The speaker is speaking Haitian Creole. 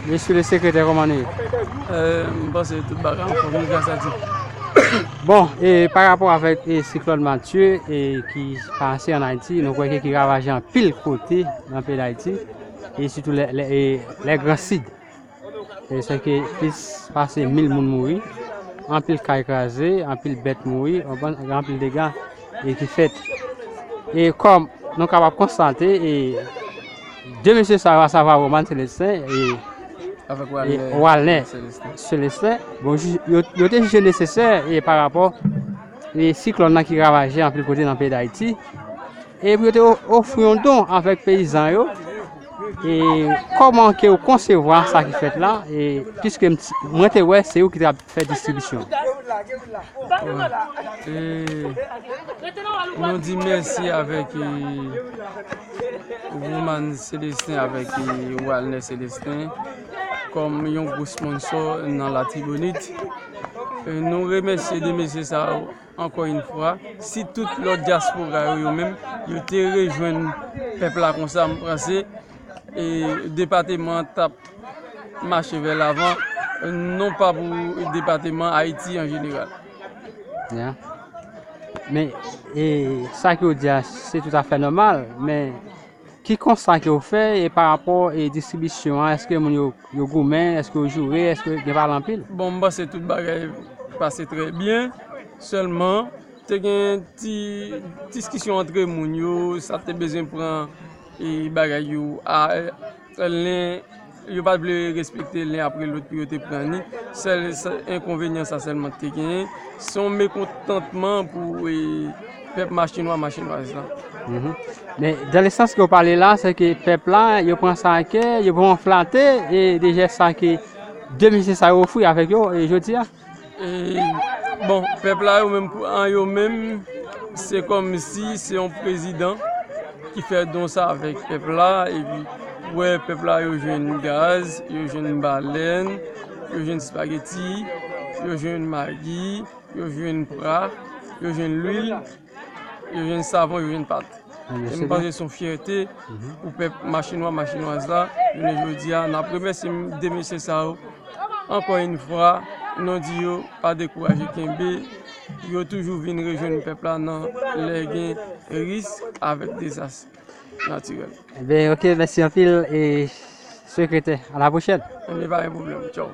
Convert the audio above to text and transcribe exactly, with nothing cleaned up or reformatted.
Mesye le sekretè, kòman nou ye? Euh, m panse tout bagay anfòm, wi, gras a Dye. Bon, e pa rapò avèk e siklòn Matye e ki pase an Ayiti, nou kwè ke ki ravaje anpil kote nan peyi Dayiti, e sitou lè, lè, e lè Gran Sid. E se ke plis pase mil moun mouri, anpil kay kraze, anpil bèt mouri, anpil dega e ki fèt. E kòm nou kapab konstate, e de mesye sa yo, asavwa Roman Celestin e Avèk e Walner Celestin, bon, yo, yo te jije nesesè e pa rapò e siklòn nan ki ravaje anpil kote nan peyi Dayiti, e pou yo te ofri yon don avèk peyizan yo. E kòman ke ou konsevwa sa ki fèt la? E piske mwen te wè se ou ki t ap fè distribisyon. E nou di mèsi avèk e Roman Celestin avèk e Walner Celestin kòm yon gwo sponsò nan Latibonit. E nou remèsye de mesye sa yo ankò yon fwa. Si tout lòt dyaspora yo, yo menm, yo te rejwenn pèp la konsa, m panse e depatman an t ap mache vè lavan, non pa pou depatman Ayiti an jeneral. Ya. Men e sa ke w di a, se toutafè nòmal, men ki konsta ke w fè e pa rapò e distribisyon an, èske moun yo, yo goumen, èske yo joure, èske gen pale anpil? Bon, m panse tout bagay pase trè byen, sèlman te gen ti diskisyon antre moun yo, sa te bezwen pran e bagay yo a len, yo pa t vle respekte len apre lòt pou yo te pran ni. Sèl enkonvenyan sa sèlman te genyen, se yon mekontantman pou e pèp machinwa, machinwaz la. Men dan le sans ke w pale la, se ke pèp la, yo pran sa a kè, yo pran flate e de jès sa ke de mesye sa yo ofri avèk yo e jodi a. E bon, pèp la yo menm pou an yo menm, se kòmsi se yon prezidan ki fè don sa avèk pèp la, epi wè pèp la yo jwenn gaz, yo jwenn balèn, yo jwenn spageti, yo jwenn magi, yo jwenn pra, yo jwenn lwil, yo jwenn savon, yo jwenn pat. E m panse se yon fyète pou pèp machinwa, machinwaz la, jounen jodi a. N ap remèsye de mesye sa yo ankò yon fwa, nou di yo pa dekouraje, kenbe, yo toujou vin rejwenn pèp la nan lè gen risk avèk dezas natirèl. Ebyen, ok, mèsi anpil e sekretè, a la pwochèn. Ebyen, pa gen pwoblèm, tchaw.